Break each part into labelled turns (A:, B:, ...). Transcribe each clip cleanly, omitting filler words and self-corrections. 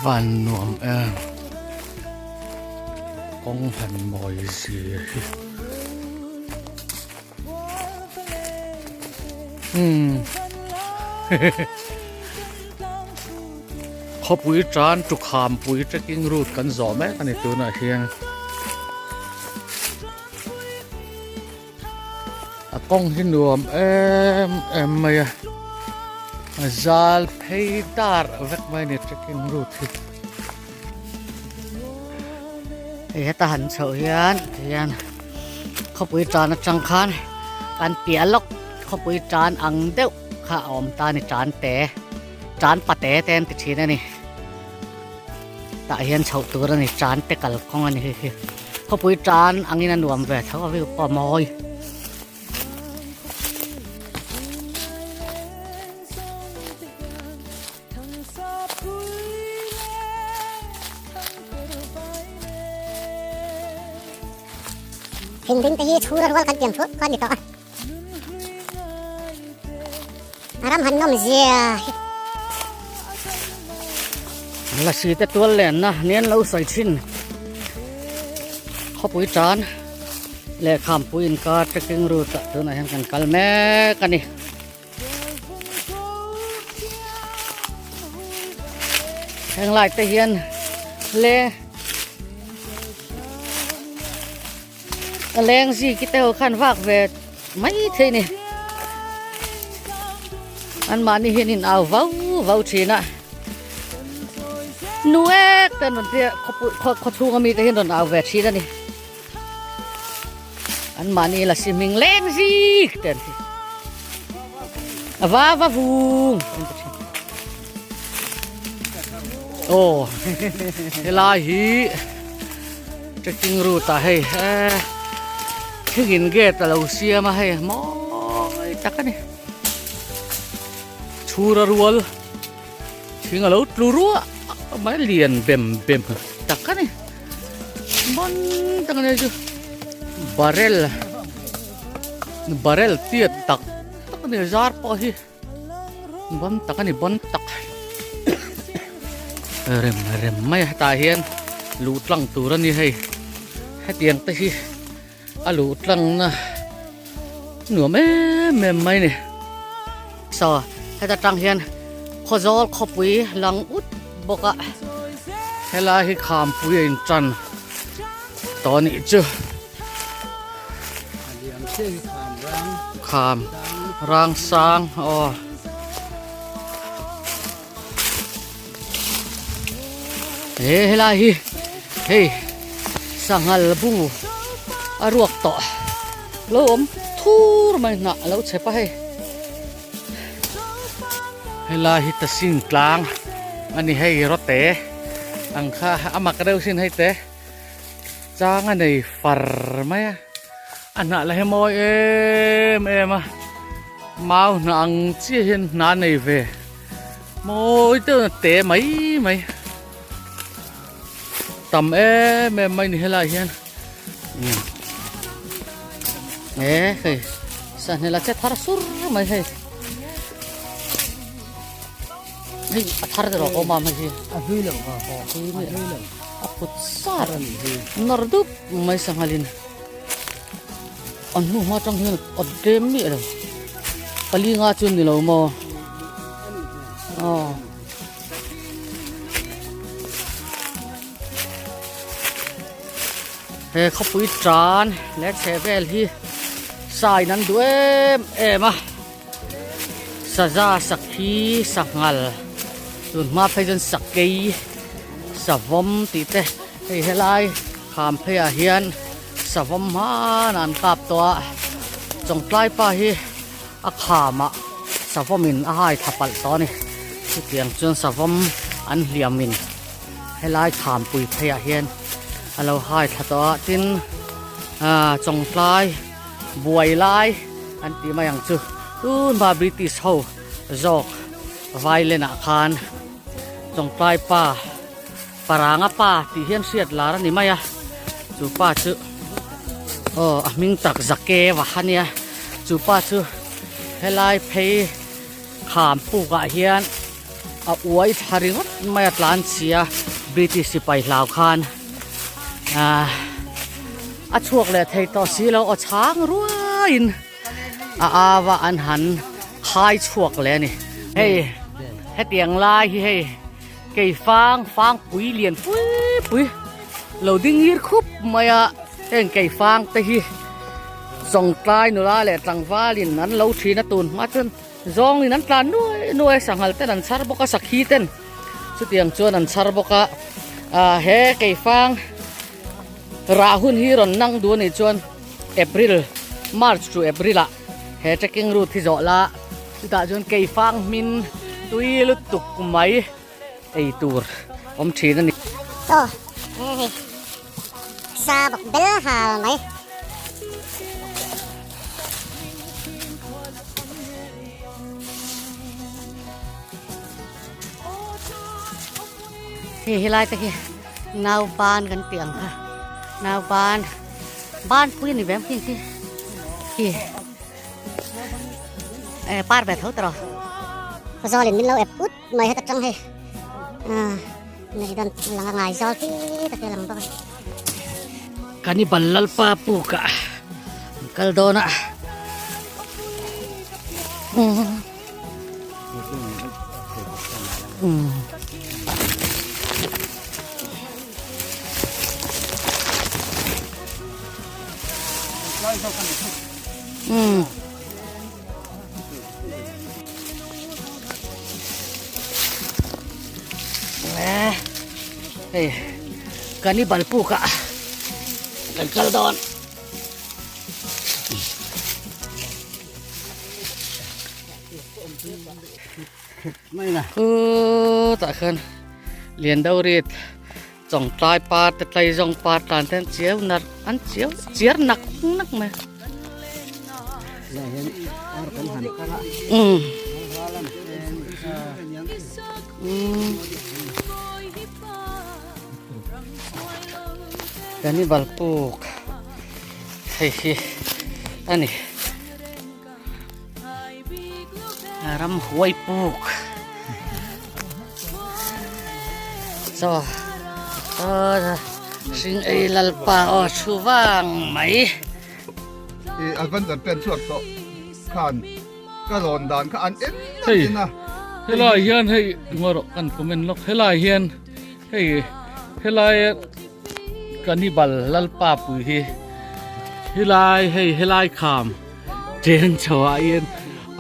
A: Van nuam em kawng han mawi zia hi umm hehe khawpui tan tukham pui trekking route kan zawh mek a ni tunah hian. A kawng hi nuam em em mai a a zal phei dar vek mai a ni trekking route hi.
B: Hei heta han chhoh hian tihian khawpui tan atang khan kan piah lawk khawpui tan ang deuh kha a awm ta a ni tan te tan pate te an ti thin a ni tah hian chhoh tur a ni tan te kalkawng a ni hei hi. Khawpui tan angin a nuam ve tho a view pawh a mawi.
C: Thing ding te hi chhura rual kan pian thuak kha a ni tawh a. A ram han nawm zia hi.
B: Lasi te tual lenna nen lo sawi thin khawpui tan leh khampui inkar trekking route ah tunah hian kan kal mek a ni. Heng lai te hian le A leng zi ki te ho khan vak ve mai thei ni. An mahni hian in au vau vau thin a. Nu ek te an rawn tia khaw khaw chhunga mi te hian rawn au ve thin a ni. An mahni la si hming leng zik te an ti. A va va vung an ti thin.
A: Aw helai hi Trekking route ah hei eh thingin gate a lo siam a hei mawi tak a ni chhura rual thing a lo tlu ruah mai lian bem bem tak a ni ban tak a ni chu barrel barrel tiat tak tak a ni zar pawh hi. Bon tak a ni bon tak rem rem mai a hetah hian luh tlang tur a ni hei hetiang te hi a luh tlang na nuam em em mai a ni.
B: Saw heta tang hian khawzawl khawpui lang ut bawk a.
A: Helai hi khampui a intan tawh a nih chu. Kham rang sang aw.
B: He helai hi hei sanghal bu a ruak tawh lo awm thur mai hnah a lo chep a hei.
A: Helai hi ta sing tlang a ni hei rawte ang kha a mak reuh sin hei te. Chang a nei far mai a, a hnah la hi mawi em em a, mau hnah ang chiah hian hnah a nei ve mawi deuh a te mai mai tam em em mai ni helai hian.
B: Um e hei sahne la che thar sur mai hei hei a thar te rawh awm a hei hi
D: a hlui lo a
B: hlui lo a put sar a nih hi nawr dup mai sanghalin an hnu hma tang hian a tlem miah lo pali nga chu ni lo maw aw he khawpui tan leh chheh vel hi sign an duh em em a saza sakhi sanghal tun hma phei chuan sakei savawm tih te hei helai kham phei ah hian savawm hmanah an kap tawh a chawngtlai pa hi a kham ah savawm in a hai thla palh tawh a ni chutiang chuan savawm an hliam in helai kham pui phei ah hian a lo hai thla tawh a tin ah chawngtlai buai lai an tih mai ang chu tunhma British ho zawk violin ah khan chawngtlai pa Paranga pa tih hian hriat lar a ni mai a chu pa chu aw a hming tak Zake va a nia chu pa chu helai phei kham puk ah hian a uai thla ringawt mai a tlan chhia British sipai hlau khan ah a chhuak leh thei tawh si lo aw chhang ruaiin a ava an han khai chhuak leh a ni hei hetiang lai hi hei. Kei fang fang pui lian pui pui lo ding ngir khup mai a heng kei fang te hi chawngtlai nula leh tlangval in an lo thin a tun hma chuan zawng in an tlan nuai nuai a sanghal ten an chhar bawk a sakhi ten chutiang chuan an chhar bawk a ah he kei fang rah hun hi rawn nang duh a nih chuan April March to April ah he trekking route hi zawh la. Chutah chuan keifang hmin tui lutuk mai ei tur awm thin a ni.
C: Aw hei sa bawk bel hal mai.
B: Hei helai te khi nau ban kan tih ang kha nau ban ban pui a ni ve ang khi khi.
C: e par ve tho tawh zawl in min lo ep ut mai heta tang hei ah nei dawn lang a ngai zawl khi ta khi lang bawk a
B: Kanibal Lalpa puk ah an kal dawn a umm umm hei Cannibal puk ah kan kal dawn khutah khan lian deuh rit Chawngtlai par te tlaizawng par tlan te an chiau nar an chiau chiar nak nak mai um um Cannibal puk hei hi ani Ramhuai puk chaw hring ei lalpa aw thu vang mai
E: i adventure pen chhuak tawh khan ka rawn dan kha an en in a
A: helai hian hei ngaw rawh kan comment lawk helai hian hei helai Cannibal lalpa pui hi helai hei helai kham chen chho ah hian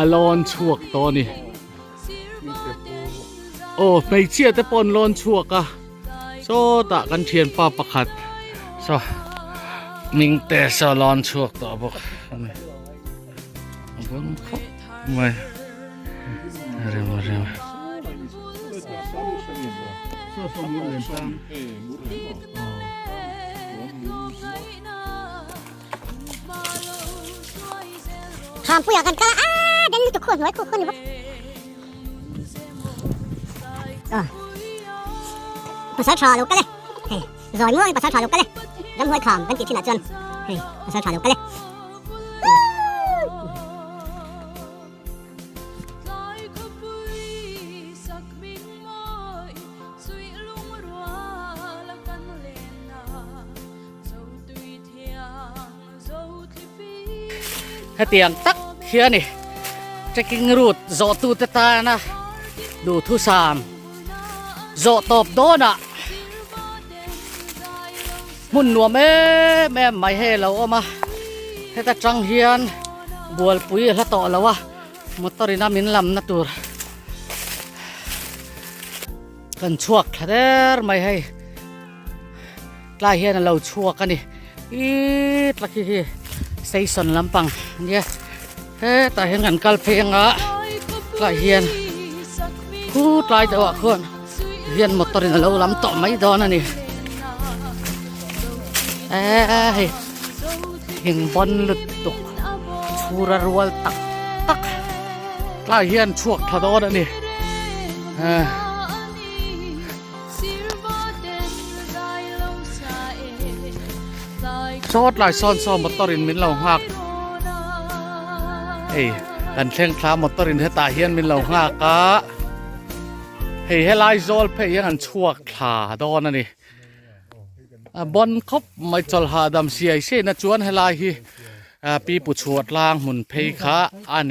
A: a lawn chhuak tawh a ni aw hmeichhia te pawh an lawn chhuak a sawtah kan thianpa pakhat saw hming te saw lawn chhuak tawh bawk a ni a bang khawp mai rem rem.
C: Khampuia kan kal a ah den lutuk khu hnuai khu khu ni bawk ah pasal tha lo kal e hei zawi muangin pasal tha lo kal e ramhuai kham kan tih thinah chuan. Hei pasal tha lo kal e.
B: Hetiang tak hian i trekking route zawhtute tana duhthusam zawh tawp dawnah hmun nuam em em mai hei a lo awm a heta tang hian bualpui a hla tawh lo a motor in a min lamna tur kan chhuak thla der mai hei. Tlai hian a lo chhuak a ni ih tla khi hi station lampang ania hetah hian kan kal phei anga tlai hian khu tlai deuh ah khuan hian motor in a lo lam tawh mai dawn a ni eee hei thing bawn lutuk chhura rual tak tak
A: tlai hian chhuak tha dawn a ni eh. Sawt lai sawn saw motor in min lo nghak hei kan thleng thla motor in hetah hian min lo nghak a hei helai zawl phei hian an chhuak thla dawn a ni a bon khawp mai chawlh hahdam siai siai na chuan helai hi pipu chhuah tlang hmun phei kha a ni.